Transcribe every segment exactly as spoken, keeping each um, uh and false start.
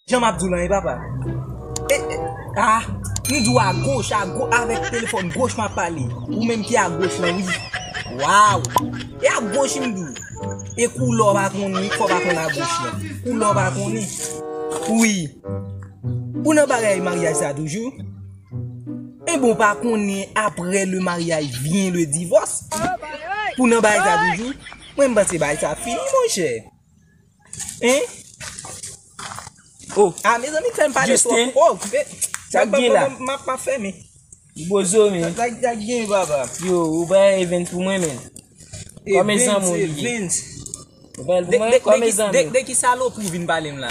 Jan m ap di w lan, e papa. E, e, ah, m di w agoch, agoch, avèk telefòn goch m ap pale. Ou menm ki agoch lan, wi. Waw. E agoch m di w. E koulè w pa konnen, fò w pa konn agoch lan. Koulè w pa konnen. Wi. Ou nan bagay maryaj sa toujou? Enben, w pa konnen, après le mariage vient le divorce? Pou nan bagay sa toujou? Mwen, m panse bagay sa fini, monchè. Hein? Oh. Ah, mezanmi, fè m pale twòp. Justin. Oh, koupe. Sa k gen la? M ap, m ap fèmen. Bozo, men. Sa, sa, sa k gen, papa? Yo, ou bay Evens pou mwen, men. Kòman zanmi w ye? Evens. Ou bay l pou mwen, kòman zanmi w? De, de ki salopri w vin pale m la?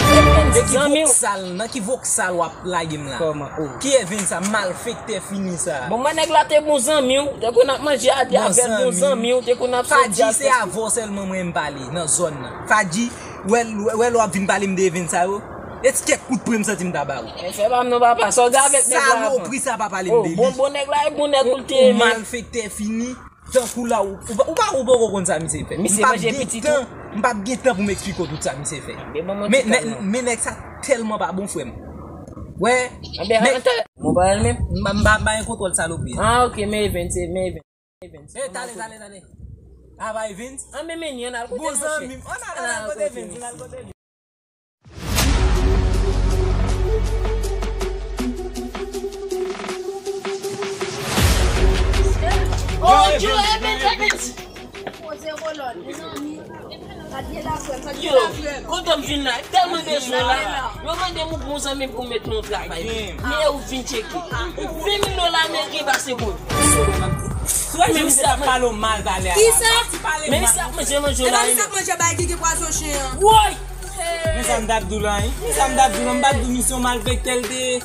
De ki voksal, nan ki voksal w ap lage m la? Kòman? Oh. Ki Evens sa, malfektè fini sa? Bon, mwen nèg la te bon zanmi w, te konn ap manje a, avè l bon zanmi w, te konn ap sòti avè l. Fadji, se avè w sèlman mwen m pale nan zòn nan. Fadji, wè, wè, wè lè w ap vin pale m de Evens sa yo. E ti kèk kout pwen m santi m ta ba ou. Men fè pa m non, papa, sa w gen avèk nèg la avan? Salopri sa, pa pale m de li. Oh, bon, bon nèg la, e bon nèg ou l te ye, men. Ou malfektè fini. Tankou la, ou, ou, pa- ou pa, ou poko konn sa misye fè. Misye manje pitit ou? M p ap gen tan pou m eksplike w tout sa misye fè. Men nèg, men nèg sa tèlman pa bon, frè m. Wè, men, mwen pa renmen. M pa, m pa, m pa gen kontwòl salopri. Ah, ok, men Evens, men Evens. Evens. Eh, tale, tale, tale. Ah, pa Evens? An men, men, ann al kote l, monchè. Bon zanmi m. Ann al, ann al kote Evens, ann al kote li. Oh, Dieu, Evens, Evens. Poze kolòn, mezanmi. Yo, kontan m vin la, tèlman bezwen la. Yo mande m ou bon zanmi pou met nou travay. Men ou vin tcheke. Ven mil dola Ameriken pase pou ou. Menm si ap pale w mal talè a. Kisa? Menm si ap manje manje w la. Epa li sa k manje bay ki gen pwazon chen an. Woy! Men sa m t ap di w lan, wi. Men sa m t ap di w lan, m pa t di w misye yon malfektè l te ye.